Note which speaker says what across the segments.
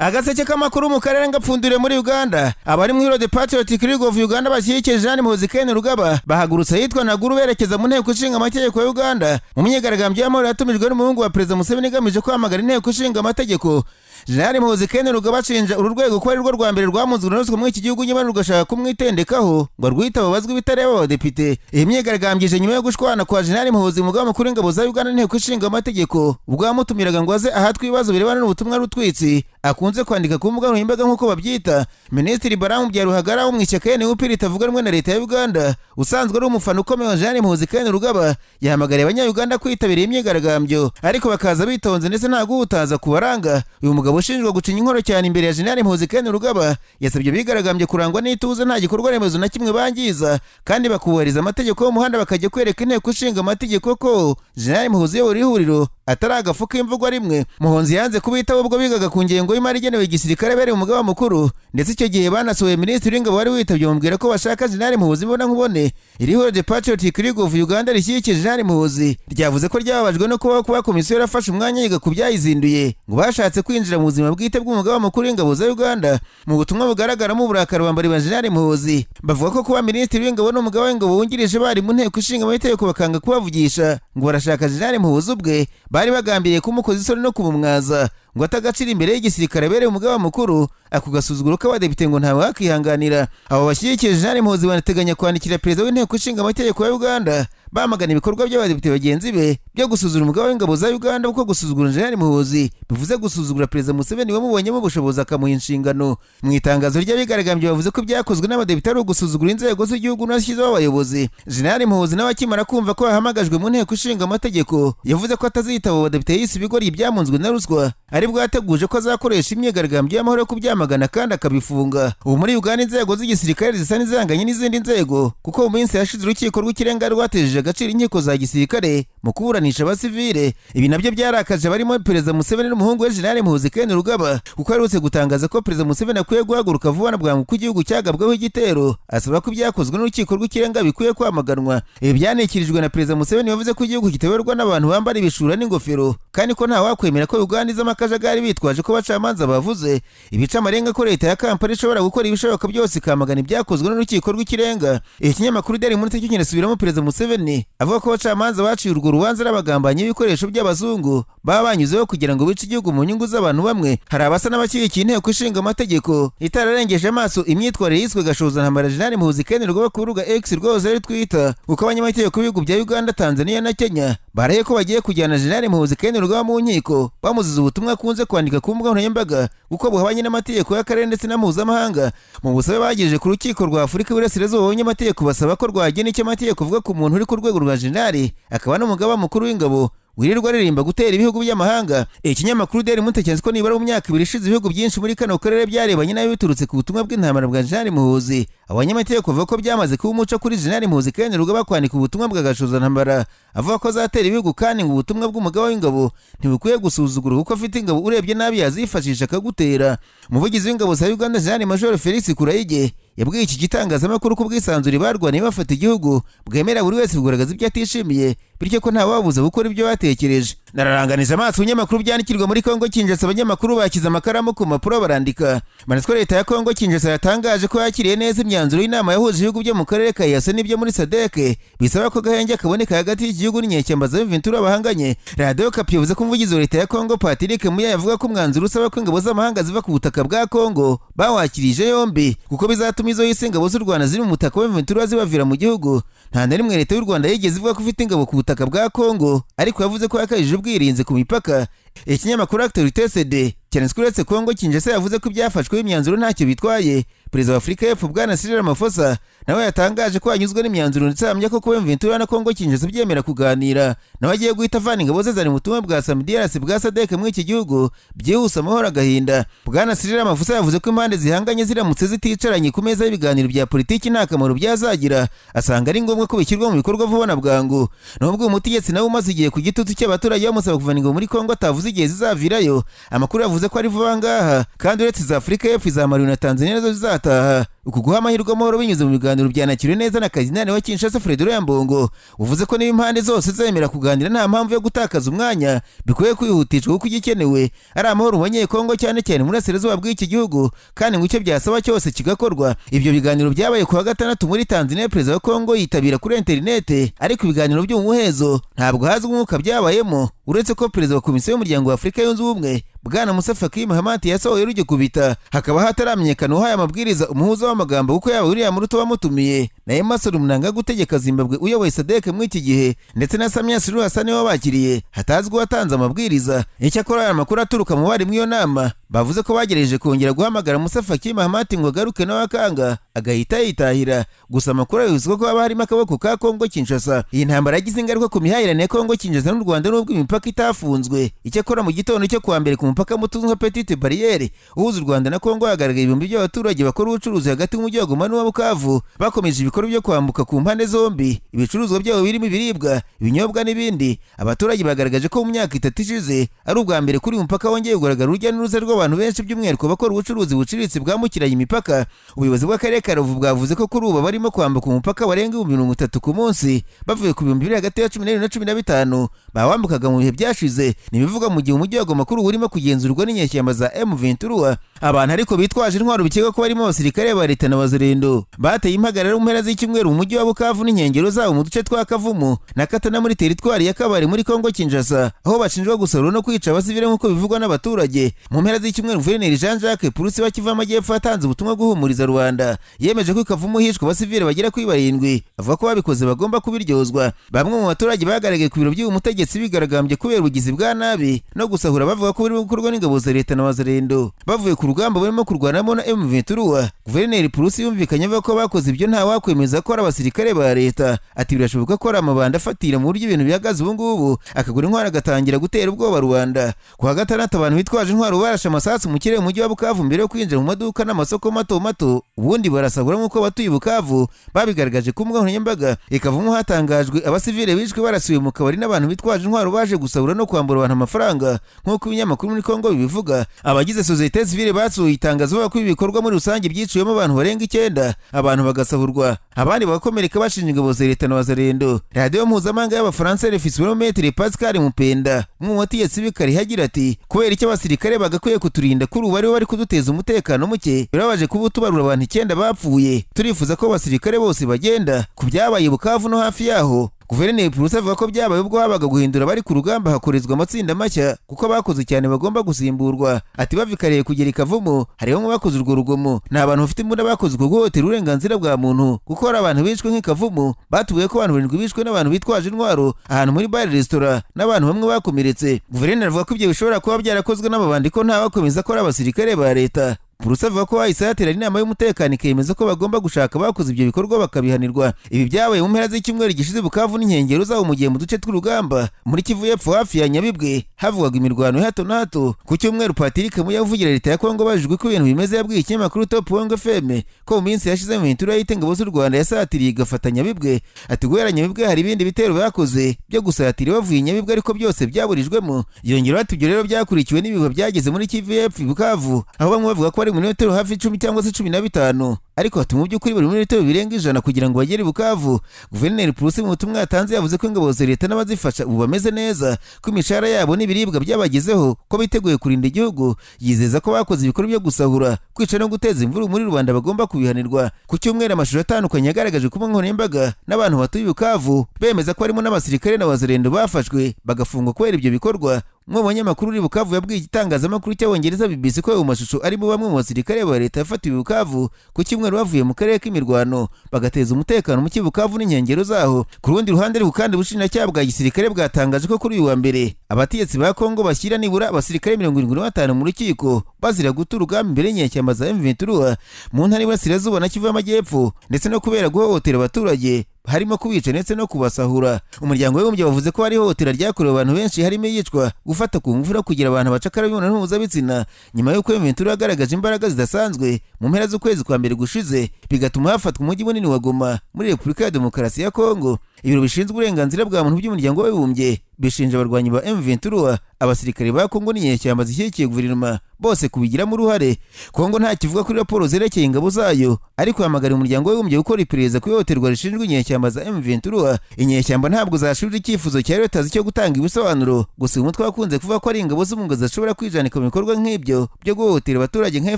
Speaker 1: Agaseke k'amakuru mu karere ngapfunduriye muri Uganda. Abari mu The Patriotic League of Uganda bashyigikiye Jean Muhoozi Kainerugaba bahagurutse ahitwa Naguru berekeza mu nteko ishinga amategeko ya Uganda mu myigaragambyo y'amahoro yatumijwe n'umuhungu wa Perezida Museveni igamije kwamagana inteko ishinga amategeko. Jean Muhoozi Kainerugaba ashinja uru rwego ko ari rwo rwa mbere rwamunzwe na ruswa muri iki gihugu, nyamara rugashaka kumwitendekaho ngo arwitabo babazwe ibitareba abadepite. Iyi myigaragambyo ije nyuma yo gushwana kwa Jean Muhoozi, umugaba mukuru w'ingabo za Uganda, n'inteko ishinga amategeko ubwo yamutumiraga ngo aze ahatwe ibibazo birebana n'ubutumwa rutwitsi akunze kwandika ku mbuga nkoranyambaga nk'uko babyita. Minisitiri Balaam Byaruhagara wo mu ishyaka NUP ritavuga rumwe na leta ya Uganda, usanzwe ari umufana ukomeye wa Jean Muhoozi Kainerugaba, yahamagariye Abanya-Uganda kwitabira iyi myigaragambyo ariko bakaza bitonze ndetse nta guhutaza kubaranga. Uyu mugabo ushinjwa gucinya inkoro cyane imbere ya Jean Muhoozi Kainerugaba yasabye abigaragambye kurangwa n'ituze, nta gikorwa remezo na kimwe bangiza, kandi bakubahiriza amategeko y'umuhanda, bakajya kwereka inteko ishinga amategeko ko Jean Muhoozi uyobora ihuriro atari agafu k'imvugwa rimwe. Muhoozi yanze kubitaho ubwo bigaga ku ngengo y'imari igenewe igisirikare bereye umugaba mukuru, ndetse icyo gihe banasohoye minisitiri w'ingabo wari witabye bamubwira ko bashaka Jenerali Muhoozi mbona nkubone. Iri huriro The Patriotic League of Uganda rishyigikiye Jenerali Muhoozi ryavuze ko ryababajwe no kuba komisiyo yarafashe umwanya yiga ku byayizinduye ngo bashatse kwinjira mu buzima bwite bw'umugaba mukuru w'ingabo za Uganda. Mu butumwa bugaragaramo uburakari bambari ba Jenerali Muhoozi, bavuga ko kuba minisitiri w'ingabo n'umugaba w'ingabo wungirije bari mu nteko ishinga amategeko bakanga kubavugisha ngo barashaka Jenerali Muhoozi ubwe, bari bagambiriye kumukoza isoni no kumumwaza ngo atagacira imbere y'igisirikare abereye umugaba mukuru. Ako gasuzuguro k'abadepite ngo ntawe wakihanganira. Abo bashyigikiye Jenerali Muhoozi banateganya kwandikira perezida w'inteko ishinga amategeko ya Uganda bamagana ibikorwa by'abadepite bagenzi be byo gusuzugura umugaba w'ingabo za Uganda, kuko gusuzugura Jenerali Muhoozi bivuze gusuzugura Perezida Museveni wamubonyemo ubushobozi akamuha inshingano. Mu itangazo ry'abigaragambye bavuze ko ibyakozwe n'abadepite ari ugusuzugura inzego z'igihugu n'ashyizeho abayobozi. Jenerali Muhoozi nawe akimara kumva ko yahamagajwe mu nteko ishinga amategeko yavuze ko atazitaba abo badepite yise ibigoryi byamunzwe na ruswa, ari bwo yateguje ko azakoresha imyigaragambyo y'amahoro yo kubyamagana kandi akabifunga. Ubu muri Uganda inzego z'igisirikare zisa n'izihanganye n'izindi nzego, kuko mu minsi yashize urukiko rw'ikirenga rwatejeje agaciro inkiko za gisirikare mu kuburanisha abasivile. Ibi nabyo byarakaje barimo Perezida Museveni n'umuhungu we Jenerali Muhoozi Kainerugaba, kuko aherutse gutangaza ko Perezida Museveni akwiye guhaguruka vuba na bwangu ko igihugu cyagabweho igitero, asaba ko ibyakozwe n'urukiko rw'ikirenga bikwiye kwamaganwa. Ibi byanikirijwe na Perezida Museveni wavuze ko igihugu kitayoborwa n'abantu bambara ibishura n'ingofero, kandi ko nta wakwemera ko Uganda izamo akajagari bitwaje ko abacamanza bavuze. Ibica amarenga ko leta ya Kampala ishobora gukora ibishoboka byose ikamagana ibyakozwe n'urukiko rw'ikirenga. Ikinyamakuru Daily Monitor cyo kinasubiramo Perezida Museveni avuga ko abacamanza baciye urwo rubanza n'abagambanyi b'ibikoresho by'abazungu baba banyuzeho kugira ngo bice igihugu mu nyungu z'abantu bamwe. Hari abasa n'abashyigikiye inteko ishinga amategeko itararengeje amaso imyitwarire yiswe gashozantambara Jenerali Muhoozi Kainerugaba ku rubuga X rwose ari Twitter, kuko abanyamategeko b'ibihugu bya Uganda, Tanzania na Kenya baraye ko bagiye kujyana Jenerali Muhoozi Kainerugaba mu nkiko bamuziza ubutumwa akunze kwandika ku mbuga nkoranyambaga, kuko buhabanye n'amategeko y'akarere ndetse na mpuzamahanga. Mu busabe bagejeje ku rukiko rwa Afurika y'Iburasirazuba, abanyamategeko basaba ko rwagena icyo amategeko avuga ku muntu uri ku rwego rwa jenerali akaba n'umugaba mukuru w'ingabo wirirwa aririmba gutera ibihugu by'amahanga. Ikinyamakuru Daily Monitor cyanditse ko nibura mu myaka 2 ishize ibihugu byinshi muri kano karere byarebanye nabi biturutse ku butumwa bw'intambara bwa Jenerali Muhoozi. Abanyamategeko bavuga ko byamaze kuba umuco kuri Jenerali Muhoozi Kainerugaba kwandika ubutumwa bwa gashozantambara avuga ko azatera ibihugu, kandi ngo ubutumwa bw'umugaba w'ingabo ntibukwiye gusuzugura, kuko afite ingabo urebye nabi yazifashisha akagutera. Umuvugizi w'ingabo za Uganda, Jenerali Major Felix Kulayigye, yabwiye iki gitangazamakuru ko ubwisanzure barwaniye bafata igihugu bwemera buri wese kugaragaza ibyo atishimiye, bityo ko ntawabuza gukora ibyo batekereje. Nararanganije amaso ibinyamakuru byandikirwa muri Kongo Kinshasa. Abanyamakuru bashyize amakaramu ku mpapuro barandika manitswe. Leta ya Kongo Kinshasa yatangaje ko yakiriye neza imyanzuro y'inama yahuje ibihugu byo mu karere ka EAC n'ibyo muri SADC bisaba ko gahenge kaboneka hagati y'igihugu n'inyeshyamba za M23 bahanganye. Radiyo Okapi yavuze ko umuvugizi wa leta ya Kongo, Patrick Muyaya, avuga ko umwanzuro usaba ko ingabo z'amahanga ziva ku butaka bwa Kongo bawakirije yombi, kuko bizatuma izo yise ingabo z'u Rwanda ziri mu mutaka wa M23 zibavira mu gihugu. Nta na rimwe leta y'u Rwanda yigeze ivuga ko ifite ingabo ku butaka bwa Kongo, ariko yavuze ko yakajije ubwirinzi ku mipaka. Ikinyamakuru Actualité CD cyanditswe uretse Kongo Kinshasa yavuze ko ibyafashweho imyanzuro ntacyo bitwaye, Perezida wa Afurika y'Epfo, Bwana Cyril Ramaphosa, nawe yatangaje ko yanyuzwe n'imyanzuro, ndetse ahamya ko kuba M23 na Kongo Kinshasa byemera kuganira, nawe agiye guhita avana ingabo ze zari mu butumwa bwa SAMIDRC bwa SADC muri iki gihugu byihuse amahoro agahinda. Bwana Cyril Ramaphosa yavuze ko impande zihanganye ziramutse ziticaranye ku meza y'ibiganiro bya politiki nta kamaro byazagira, asanga ari ngombwa ko bishyirwa mu bikorwa vuba na bwangu. Nubwo uyu mutegetsi nawe umaze igihe ku gitutu cy'abaturage bamusaba kuvana ingabo muri Kongo atavuze igihe zizavirayo, amakuru yavuze ko ari vuba ngaha, kandi uretse iza Afurika y'Epfo, iza Mali na Tanzania nazo zizataha. bataha. Uku guha amahirwe amahoro binyuze mu biganiro byanakiriwe neza na Kazinani wa Kinshasa Frederic Ambongo, uvuze ko niba impande zose zemera kuganira nta mpamvu yo gutakaza umwanya, bikwiye kwihutishwa kuko igikenewe ari amahoro mu Banyekongo, cyane cyane mu burasirazuba bw'iki gihugu, kandi ngo icyo byasaba cyose kigakorwa. Ibyo biganiro byabaye ku wa gatandatu muri Tanzania, perezida wa Kongo yitabira kuri interinete, ariko ibiganiro byo mu muhezo ntabwo hazwi umwuka byabayemo, uretse ko perezida wa Komisiyo y'Umuryango wa Afurika Yunze Ubumwe Bwana Musa Faki Mahamat yasohoye rugikubita, hakaba hataramenyekana uhaye amabwiriza umuhuza w'amagambo, kuko yaba William Ruto wamutumiye na Emmerson Mnangagwa utegeka Zimbabwe uyoboye SADC muri iki gihe, ndetse na Samia Suluhu Hassan wabakiriye, hatazwi uwatanze amabwiriza. Icyakora aya makuru aturuka mu bari muri iyo nama bavuze ko bagerageje kongera guhamagara Musa Faki Mahamat ngo agaruke, nawe akanga agahita yitahira. Gusa amakuru abivuze ko haba harimo akaboko ka Kongo Kinshasa. Iyi ntambara yagize ingaruka ku mihahiranire ya Kongo Kinshasa n'u Rwanda nubwo imipaka itafunzwe. Icyakora mu gitondo cyo kuwa mbere, ku mupaka muto uzwi nka Petite Barriere uhuza u Rwanda na Kongo, hagaragaye ibihumbi by'abaturage bakora ubucuruzi hagati y'umujyi wa Goma n'uwa Bukavu bakomeje ibikorwa byo kwambuka ku mpande zombi ibicuruzwa byabo birimo ibiribwa, ibinyobwa n'ibindi. Abaturage bagaragaje ko mu myaka 3 ishize ari ubwa mbere kuri uyu mupaka wongeye kugaragara urujya n'uruza rw'abantu benshi, by'umwihariko bakora ubucuruzi buciriritse bwambukiranya imipaka. Ubuyobozi bw'akarere ka Rubavu bwavuze ko kuri ubu barimo kwambuka umupaka barenga 30,000 ku munsi, bavuye ku bihumbi biri hagati ya 17 na 15 bawambukaga mu bihe byashize. Nibivuga mu gihe umujyi wa Goma kuri ubu urimo kugenzurwa n'inyeshyamba za M23. Abantu ariko bitwaje intwaro bikekwa ko barimo abasirikare ba leta na Wazalendo bateye impagarara mu mpera z'icyumweru mu mujyi wa Bukavu n'inkengero zawo, mu duce twa Kavumu na Katana muri teritwari ya Kabare muri Kongo Kinshasa, aho bashinjwa gusarura no kwica abasivile nk'uko bivugwa n'abaturage. Mu mpera z'icyumweru, Guverineri Jean Jacques Purusi wa Kivu y'Amajyepfo yatanze ubutumwa guhumuriza rubanda. Yemeje ko Kavumu hishwe abasivile bagera kuri 7, avuga ko babikoze bagomba kubiryozwa. Bamwe mu baturage bagaragaye ku biro by'uyu mutegetsi bigaragambye kubera ubugizi bwa nabi no gusahura, bavuga ko burimo gukorwa n'ingabo za leta na Wazalendo bavuye ku rugamba barimo kurwanamo na M23. Guverineri Purusi yumvikanye avuga ko bakoze ibyo nta wakwemeza ko ari abasirikare ba leta. Ati birashoboka ko ari amabanda afatira mu buryo ibintu bihagaze ubu ngubu, akagura intwaro agatangira gutera ubwoba rubanda. Ku wa gatandatu, abantu bitwaje intwaro barashe amasasu mu kirere mu mujyi wa Bukavu mbere yo kwinjira mu maduka n'amasoko mato mato, ubundi barasahura nk'uko abatuye Bukavu babigaragaje ku mbuga nkoranyambaga. Ikavumu hatangajwe abasivile bishwe barasiwe mu kabari n'abantu bitwaje intwaro baje gusahura no kwambura abantu amafaranga, nk'uko ibinyamakuru muri Kongo bibivuga. Abagize sosiyete sivile basuye itangazo bavuga ko ibi bikorwa muri rusange byiciwemo abantu barenga 9, abantu bagasahurwa, abandi bagakomereka, bashinja ingabo za leta na Wazalendo. Radiyo mpuzamahanga y'Abafaransa RFI Maître Pascal Mupenda, umwe mu bategetsi b'ikari, agira ati kubera icyo abasirikare bagakwiye kuturinda kuri ubu aribo bari kuduteza umutekano muke, birababaje kuba tubarura abantu 9 bapfuye. Turifuza ko abasirikare bose bagenda. Ku byabaye Bukavu no hafi yaho, Guverineri Purusi avuga ko byabaye ubwo habaga guhindura abari ku rugamba, hakorezwa amatsinda mashya kuko abakoze cyane bagomba gusimburwa. Ati bavikariye kugera i Kavumu hari bamwe bakoze urwo rugomo, ni abantu bafite imbunda bakoze uko guhohotera uburenganzira bwa muntu, kuko hari abantu bishwe nk'i Kavumu. Batubuye ko abantu 7 bishwe n'abantu bitwaje intwaro ahantu muri bare resitora, n'abantu bamwe bakomeretse. Guverineri avuga ko ibyo bishobora kuba byarakozwe n'amabandi, ko nta bakomeza ko ari abasirikare ba leta. Purusi avuga ko bahise haterana inama y'umutekano ikemeza ko bagomba gushaka abakoze ibyo bikorwa bakabihanirwa. Ibi byabaye mu mpera z'icyumweru gishize Bukavu n'inkengero zawo, mu gihe mu duce tw'urugamba muri Kivu y'Epfo hafi ya Nyabibwe havugwaga imirwano ya hato na hato. Ku cyumweru, Patrick Muya uvugira leta ya Kongo bajijwe ko ibintu bimeze yabwiye ikinyamakuru Top Wong FM ko mu minsi yashize mu mintura y'ite ingabo z'u Rwanda yasatiriye igafata Nyabibwe. Ati guhera Nyabibwe hari ibindi bitero bakoze byo gusatira bavuye Nyabibwe, ariko byose byaburijwemo. Yongeraho ati ibyo rero byakurikiwe n'ibihuha byageze muri Kivu y'Epfo i Bukavu, aho bamwe bavuga ko ari mu birometero hafi 10 cyangwa se 15, ariko ati mu by'ukuri buri birometero birenga 100 kugira ngo bagere i Bukavu. Guverineri Purusi mu butumwa yatanze yavuze ko ingabo za leta n'abazifasha ubu bameze neza, ko imishahara yabo n'ibiribwa byabagezeho, ko biteguye kurinda igihugu. Yizeza ko bakoze ibikorwa byo gusahura, kwica no guteza imvururu muri rubanda bagomba kubihanirwa. Ku cyumweru, amashusho atandukanye yagaragaje ku mbuga nkoranyambaga n'abantu batuye i Bukavu bemeza ko harimo n'abasirikare na Wazalendo bafashwe bagafungwa kubera ibyo bikorwa. Umwe mu banyamakuru uri Bukavu yabwiye igitangazamakuru cy'Abongereza BBC ko ayo mashusho arimo bamwe mu basirikare ba leta yafatiwe i Bukavu ku cyumweru bavuye mu karere k'imirwano bagateza umutekano muke Bukavu n'inkengero zaho. Ku rundi ruhande ariko kandi, ubushinjacyaha bwa gisirikare bwatangaje ko kuri uyu wa mbere abategetsi ba Kongo bashyira nibura abasirikare 75 mu rukiko bazira guta urugamba imbere y'inyeshyamba za M23 mu ntara y'Iburasirazuba na Kivu y'Amajyepfo, ndetse no kubera guhohotera abaturage harimo kubica ndetse no kubasahura. Umuryango w'Abibumbye wavuze ko hari ihohotera ryakorewe abantu benshi, harimo iyicwa, gufata ku ngufu no kugira abantu bacakara imibonano mpuzabitsina, nyuma y'uko M23 yagaragaje imbaraga zidasanzwe mu mpera z'ukwezi kwa mbere gushize, bigatuma hafatwa umujyi munini wa Goma muri Repubulika ya Demokarasi ya Kongo. Ibiro bishinzwe uburenganzira bwa muntu by'Umuryango w'Abibumbye Bishinja abarwanyi ba M23, abasirikare ba Kongo n'inyeshyamba zishyigikiye guverinoma bose kubigiramo uruhare. Kongo nta kivuga kuri raporo zerekeye ingabo zayo, ariko yahamagara Umuryango w'Abibumbye gukora iperereza ku ihohoterwa rishinjwa inyeshyamba za M23. Inyeshyamba ntabwo zashubije icyifuzo cya Reuters cyo gutanga ibisobanuro. Gusa uyu mutwe wakunze kuvuga ko ari ingabo z'umwuga zishobora kwijanika mu bikorwa nk'ibyo byo guhohotera abaturage nka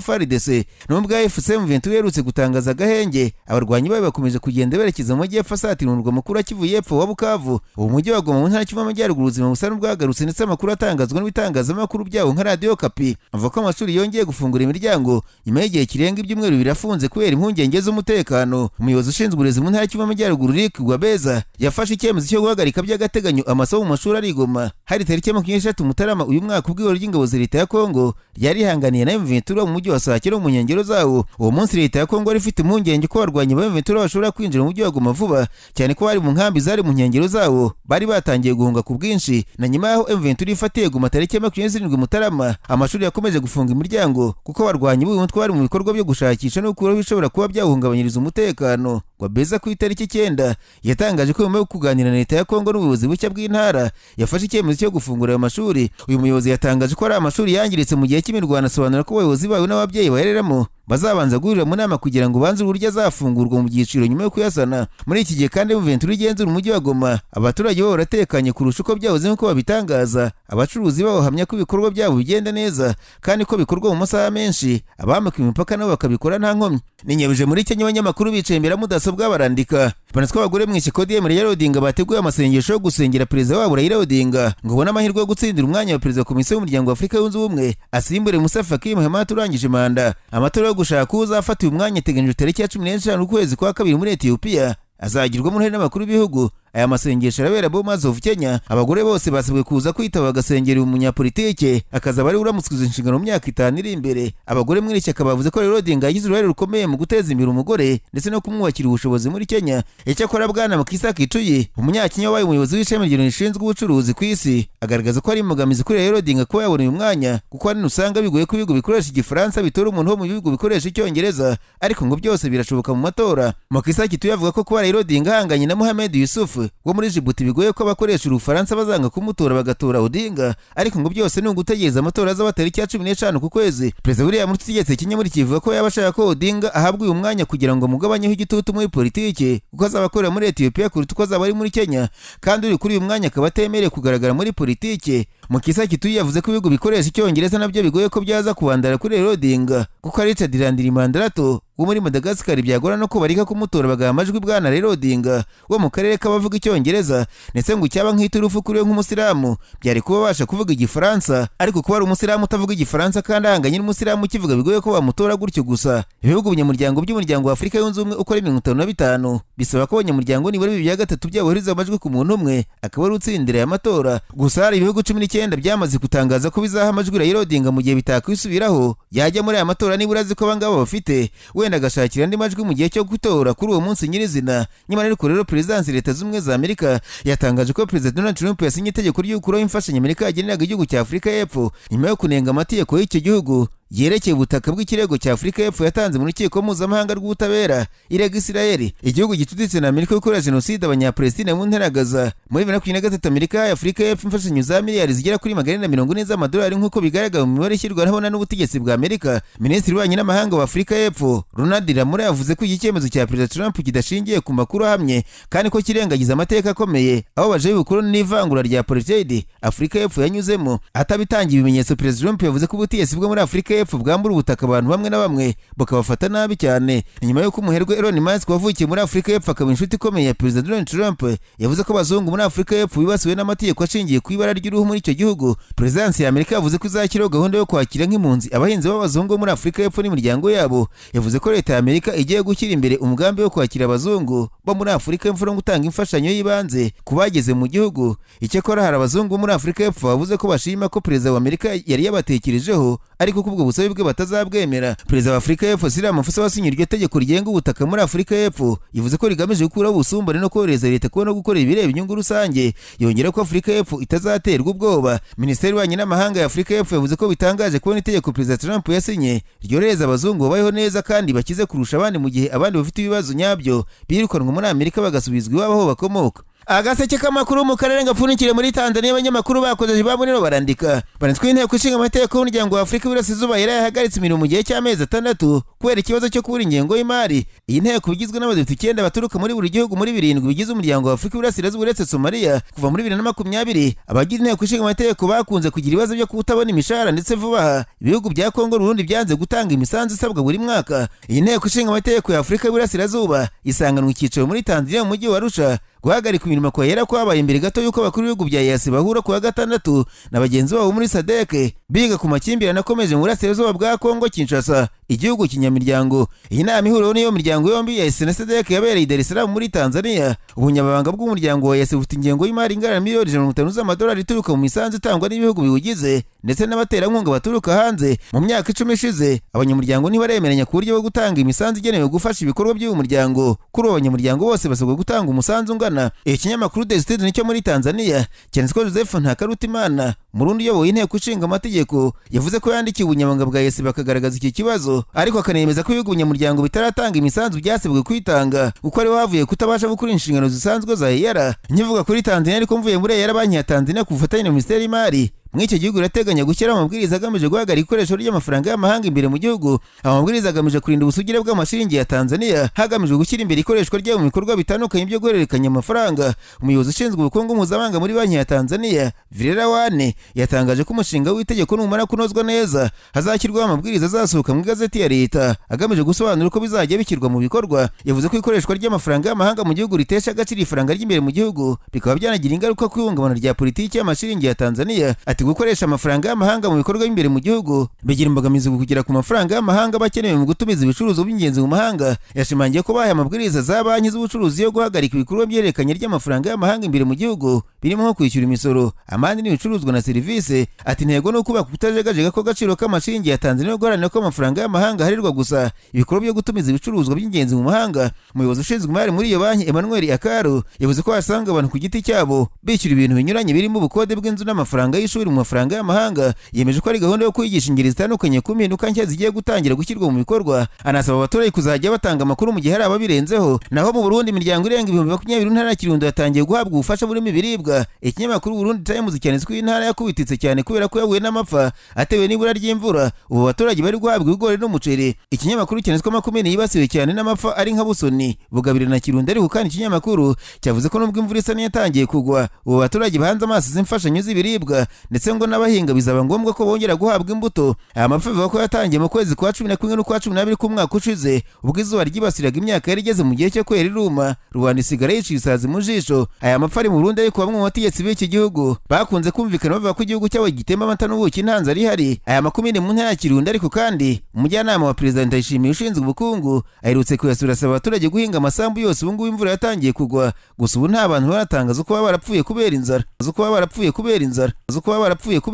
Speaker 1: FARDC. Nubwo AFC M23 iherutse gutangaza agahenge, abarwanyi bayo bakomeje kugenda berekeza mu majyepfo asatira umurwa mukuru wa Kivu y'Epfo wa Bukavu. Ubu mujyi wa Goma mu ntara Kivu y'Amajyaruguru ubuzima busa n'ubwagarutse, ndetse amakuru atangazwa n'ibitangazamakuru byawo nka Radiyo Okapi avuga ko amashuri yongeye gufungura imiryango nyuma y'igihe kirenga ibyumweru 2 afunze kubera impungenge z'umutekano. Umuyobozi ushinzwe uburezi mu ntara Kivu y'Amajyaruguru, Rick Gwabeza, yafashe icyemezo cyo guhagarika by'agateganyo amasomo mu mashuri ari i Goma. Hari tariki ya 23 Mutarama uyu mwaka, ubwo ihuriro ry'ingabo za leta ya Kongo ryari rihanganiye na M23 mu mujyi wa Sake no mu nkengero zawo. Uwo munsi leta ya Kongo yari ifite impungenge ko abarwanyi ba M23 bashobora kwinjira mu mujyi wa Goma vuba, cyane ko bari mu nkambi zari mu nkengero zawo bari batangiye guhunga ku bwinshi. Na nyuma y'aho M23 ifatiye Goma tariki ya 27 Mutarama, amashuri yakomeje gufunga imiryango kuko abarwanyi b'uyu mutwe bari mu bikorwa byo gushakisha no gukuraho ibishobora kuba byawuhungabanyiriza umutekano. Gwabeza ku itariki 9 yatangaje ko nyuma yo kuganira na leta ya Kongo n'ubuyobozi bushya bw'intara, yafashe icyemezo cyo gufungura ayo mashuri. Uyu muyobozi yatangaje ko ari amashuri yangiritse mu gihe cy'imirwano, asobanura ko abayobozi bayo n'ababyeyi bayareramo bazabanza guhurira mu nama kugira ngo banze uburyo azafungurwa mu byiciro nyuma yo kuyasana. Muri iki gihe kandi M23 igenzura umujyi wa Goma, abaturage bo baratekanye kurusha uko byahoze nk'uko babitangaza. Abacuruzi babo bahamya ko ibikorwa byabo bigenda neza kandi ko bikorwa mu masaha menshi, abambuka imipaka nabo bakabikora nta nkomyi. Ninyabije muri Kenya, abanyamakuru bicaye imbere ya mudasobwa barandika. Banatwa abagore mu ishyaka ODM Raila Odinga bateguye amasengesho yo gusengera perezida wabo Raila Odinga ngo abone amahirwe yo gutsindira umwanya wa perezida wa Komisiyo y'Umuryango wa Afurika Yunze Ubumwe, asimbure Musa Faki Mahamat urangije manda. Amatora yo gushaka uzafata uyu mwanya ateganyijwe tariki ya 15 ukwezi kwa kabiri muri Ethiopia, azagirwamo uruhare n'abakuru b'ibihugu. Aya masengesho arabera Bomas of Kenya. Abagore bose basabwe kuza kwitaba bagasengera uyu munyapolitike, akazaba ari uramutswe izo nshingano mu myaka 5 iri imbere. Abagore muri iri shyaka bavuze ko Raila Odinga yagize uruhare rukomeye mu guteza imbere umugore ndetse no kumwubakira ubushobozi muri Kenya. Icyakora Bwana Mukhisa Kituyi, umunyakenya wabaye umuyobozi w'ishami rishinzwe ubucuruzi ku isi, agaragaza ko ari imbogamizi kuri Raila Odinga kuba yabona uyu mwanya, kuko ahanini usanga bigoye ko ibihugu bikoresha Igifaransa bitora umuntu wo mu bihugu bikoresha Icyongereza, ariko ngo byose birashoboka mu matora. Mukhisa Kituyi avuga ko kuba Raila Odinga ahanganye na Mohamed Yusuf wo muri Djibouti bigoye ko abakoresha Urufaransa bazanga kumutora bagatora Odinga, ariko ngo byose ni ugutegereza amatora azaba tariki ya 15 ku kwezi. Perezida William Ruto utegetse Kenya muri kivuga ko yaba ashaka ko Odinga ahabwa uyu mwanya kugira ngo amugabanyeho igitutu muri politiki, kuko azaba akorera muri Ethiopia kuruta uko azaba ari muri Kenya, kandi uri kuri uyu mwanya akaba atemerewe kugaragara muri politiki. Mukhisa Kituyi yavuze ko ibihugu bikoresha Icyongereza nabyo bigoye ko byaza kubandara kuri Raila Odinga, kuko ari Richard Randriamandrato wo muri Madagascar byagora no ko barika kumutora bagaha amajwi Bwana Raila Odinga wo mu karere k'abavuga Icyongereza, ndetse ngo icyaba nk'iturufu kuri we nk'umusilamu byari kuba abasha kuvuga Igifaransa, ariko kuba ari umusilamu utavuga Igifaransa kandi ahanganye n'umusilamu ukivuga bigoye ko bamutora gutyo gusa. Ibihugu binyamuryango by'Umuryango wa Afurika Yunze Ubumwe uko ari 55 bisaba ko abanyamuryango nibura 2/3 byabo bohereza amajwi ku muntu umwe akaba ari utsindira aya matora. Gusa hari ibihugu 19 byamaze gutangaza ko bizaha amajwi Raila Odinga mu gihe bitakwisubiraho yajya muri aya matora nibura azi ko abangaba bafite, wenda agashakira andi majwi mu gihe cyo gutora kuri uwo munsi nyirizina. Nyamara ariko rero, Perezidansi Leta Z'Ubumwe za Amerika yatangaje ko Perezida Donald Trump yasinye itegeko ryo gukuraho imfashanyo Amerika yageneraga igihugu cya Afurika y'Epfo nyuma yo kunenga amategeko y'icyo gihugu yerekeye ubutaka bw'ikirego cya Afurika y'Epfo yatanze mu Rukiko Mpuzamahanga rw'Ubutabera irega Isirayeli, igihugu gicuditse na Amerika, gukora jenoside Abanyapalestine mu ntara Gaza. Muri 2023 Amerika yahaye Afurika y'Epfo imfashanyo za miliyari zigera kuri 440 z'amadolari, nk'uko bigaragara mu mibare ishyirwa ahabona n'ubutegetsi bwa Amerika. Minisitiri w'Ububanyi n'Amahanga wa Afurika y'Epfo, Ronald Lamola, yavuze ko iki cyemezo cya Perezida Trump kidashingiye ku makuru ahamye kandi ko kirengagiza amateka akomeye ababaje y'ubukoloni n'ivangura rya apartheid Afurika y'Epfo yanyuzemo. Atabitangiye ibimenyetso, Perezida Trump yavuze ko ubutegetsi bwo muri Afurika y'Epfo bwambura ubutaka abantu bamwe na bamwe bukabafata nabi cyane. Nyuma y'uko umuherwe Elon Musk wavukiye muri Afurika y'Epfo akaba inshuti ikomeye ya Perezida Donald Trump yavuze ko abazungu muri Afurika y'Epfo bibasiwe n'amategeko ashingiye ku ibara ry'uruhu muri icyo gihugu, Perezidansi ya Amerika yavuze ko izashyiraho gahunda yo kwakira nk'impunzi abahinzi b'abazungu bo muri Afurika y'Epfo n'imiryango yabo. Yavuze ko leta ya Amerika igiye gushyira imbere umugambi wo kwakira abazungu bo muri Afurika y'Epfo no gutanga imfashanyo y'ibanze ku bageze mu gihugu. Icyakora hari abazungu bo muri Afurika y'Epfo bavuze ko bashima ko perezida wa Amerika yari yabatekerejeho, ariko ko ubwo busabe bwe batazabwemera. Perezida wa Afurika y'Epfo Cyril Ramaphosa wasinye iryo tegeko rigenga ubutaka muri Afurika y'Epfo, yavuze ko rigamije gukuraho ubusumbane no korohereza leta kubona no gukora ibireba inyungu rusange. Yongera ko Afurika y'Epfo itazaterwa ubwoba. Minisiteri y'Ububanyi n'Amahanga ya Afurika y'Epfo yavuze ko bitangaje kubona itegeko Perezida Trump yasinye ryorohereza abazungu babayeho neza kandi bakize kurusha abandi, mu gihe abandi bafite ibibazo nyabyo birukanwa muri Amerika bagasubizwa iwabo aho bakomoka. Agaseke k'amakuru mu karere gapfundikire muri Tanzania, abanyamakuru bakoze ba munino barandika banditswe. Inteko ishinga amategeko y'Umuryango wa Afurika y'Iburasirazuba yari yahagaritse imirimo mu gihe cy'amezi 6 kubera ikibazo cyo kubura ingengo y'imari. Iyi nteko igizwe n'abadepite 9 baturuka muri buri gihugu muri birindwi bigize Umuryango wa Afurika y'Iburasirazuba uretse Somaliya. Kuva muri 2020, abagize inteko ishinga amategeko bakunze kugira ibibazo byo kutabona imishahara, ndetse vuba aha ibihugu bya Kongo, Burundi byanze gutanga imisanzu isabwa buri mwaka. Iyi nteko ishinga amategeko ya Afurika y'Iburasirazuba isanganwa icyicaro muri Tanzania, mu mujyi wa Arusha. Guhagarika imirimo kwa yera kwabaye imbere gato y'uko abakuru b'ibihugu bya EAC bahura ku wa gatandatu na bagenzi babo muri SADC, biga ku makimbirane akomeje mu burasirazuba bwa Kongo Kinshasa, igihugu kinyamiryango. Iyi nama ihuriweho n'iyo miryango yombi ya EAC na SADC yabereye i Dar es Salaam muri Tanzania. Ubunyamabanga bw'umuryango wa EAC bufite ingengo y'imari ingana na miliyoni 150 z'amadolari ituruka mu misanzu itangwa n'ibihugu biwugize ndetse n'abaterankunga baturuka hanze. Mu myaka 10 ishize, abanyamuryango ntibaremeranya ku buryo bwo gutanga imisanzu igenewe gufasha ibikorwa by'uyu muryango. Kuri ubu, abanyamuryango bose basabwa gutanga umusanzu ungana. Ikinyamakuru The Citizen cyo muri Tanzania cyanditse ko Joseph Ntakarutimana, Murundi uyoboye inteko ishinga amategeko, yavuze ko yandikiye ubunyamabanga bwa EAC bakagaragaza iki kibazo, ariko akanemeza ko ibihugu binyamuryango bitaratanga imisanzu byasabwe kwitanga, kuko ariho havuye kutabasha gukora inshingano zisanzwe za EAR. Nkivuga kuri Tanzania ariko mvuye muri EAR, Banki ya Tanzania ku bufatanye na Minisiteri y'Imari muri icyo gihugu irateganya gushyiraho amabwiriza agamije guhagarika ikoresho ry'amafaranga y'amahanga imbere mu gihugu. Aya mabwiriza agamije kurinda ubusugire bw'amashiringi ya Tanzania, hagamijwe gushyira imbere ikoreshwa ryayo mu bikorwa bitandukanye byo guhererekanya amafaranga. Umuyobozi ushinzwe ubukungu mpuzamahanga muri Banki ya Tanzania, Virera Wane, yatangaje ko umushinga w'itegeko numara kunozwa neza hazashyirwaho amabwiriza azasohoka mu igazeti ya leta agamije gusobanura uko bizajya bishyirwa mu bikorwa. Yavuze ko ikoreshwa ry'amafaranga y'amahanga mu gihugu ritesha agaciro ifaranga ry'imbere mu gihugu, bikaba byanagira ingaruka ku ihungabana rya politiki y'amashiringi ya Tanzania. Ati: "Gukoresha amafaranga y'amahanga mu bikorwa by'imbere mu gihugu bigira imbogamizi ku kugera ku mafaranga y'amahanga aba akenewe mu gutumiza ibicuruzwa by'ingenzi mu mahanga." Yashimangiye ko bahaye amabwiriza za banki z'ubucuruzi yo guhagarika ibikorwa by'ererekanya ry'amafaranga y'amahanga imbere mu gihugu, birimo nko kwishyura imisoro, amande n'ibicuruzwa na serivisi. Ati: "Intego ni ukubaka ukutajegajega kw'agaciro k'amashiringi ya Tanzania no guharanira ko amafaranga y'amahanga aharirwa gusa ibikorwa byo gutumiza ibicuruzwa by'ingenzi mu mahanga." Umuyobozi ushinzwe imari muri iyo banki, Emmanuel Akaru, yavuze ko wasanga abantu ku giti cyabo bishyura ibintu binyuranye birimo ubukode bw'inzu n'amafaranga y'ishuri mu mafaranga y'amahanga. Yemeje ko ari gahunda yo kwigisha ingeri zitandukanye ku mpinduka nshya zigiye gutangira gushyirwa mu bikorwa, anasaba abaturage kuzajya batanga amakuru mu gihe hari ababirenzeho. Naho mu Burundi, imiryango irenga 20,000 intara ya Kirundo yatangiye guhabwa ubufasha burimo ibiribwa. Ikinyamakuru Burundi Times cyanditse ko iyi ntara yakubititse cyane kubera ko yahuye n'amapfa atewe n'ibura ry'imvura. Ubu abaturage bari guhabwa ibigori n'umuceri. Ikinyamakuru cyanditse ko amakomine yibasiwe cyane n'amapfa ari nka Busoni, Bugabira na Kirundo. Ariko kandi ikinyamakuru cyavuze ko nubwo imvura isa n'iyatangiye kugwa, ubu abaturage bahanze amaso izi mfashanyo z'ibiribwa, ndetse ngo n'abahinga bizaba ngombwa ko bongera guhabwa imbuto. Aya mapfa bivuga ko yatangiye mu kwezi kwa 11 n'ukwa 12 k'umwaka ushize, ubwo izuba ryibasiraga imyaka yari igeze mu gihe cyo kwera iruma, rubanda isigara yiciye isazi mu jisho. Aya mapfa ari mu Burundi, ariko bamwe mu bategetsi b'iki gihugu bakunze kumvikana bavuga ko igihugu cyabo gitemba amata n'ubuki, nta nzara ihari. Aya makomine mu ntara ya Kirundo ariko kandi, umujyanama wa Perezida Ndayishimiye ushinzwe ubukungu aherutse kuyasura, asaba abaturage guhinga amasambu yose. Ubu ngubu imvura yatangiye kugwa, gusa ubu nta bantu baratangaza ko baba barapfuye kubera inzara, uko baba barapfuye kubera inzara, uko baba barapfuye kubera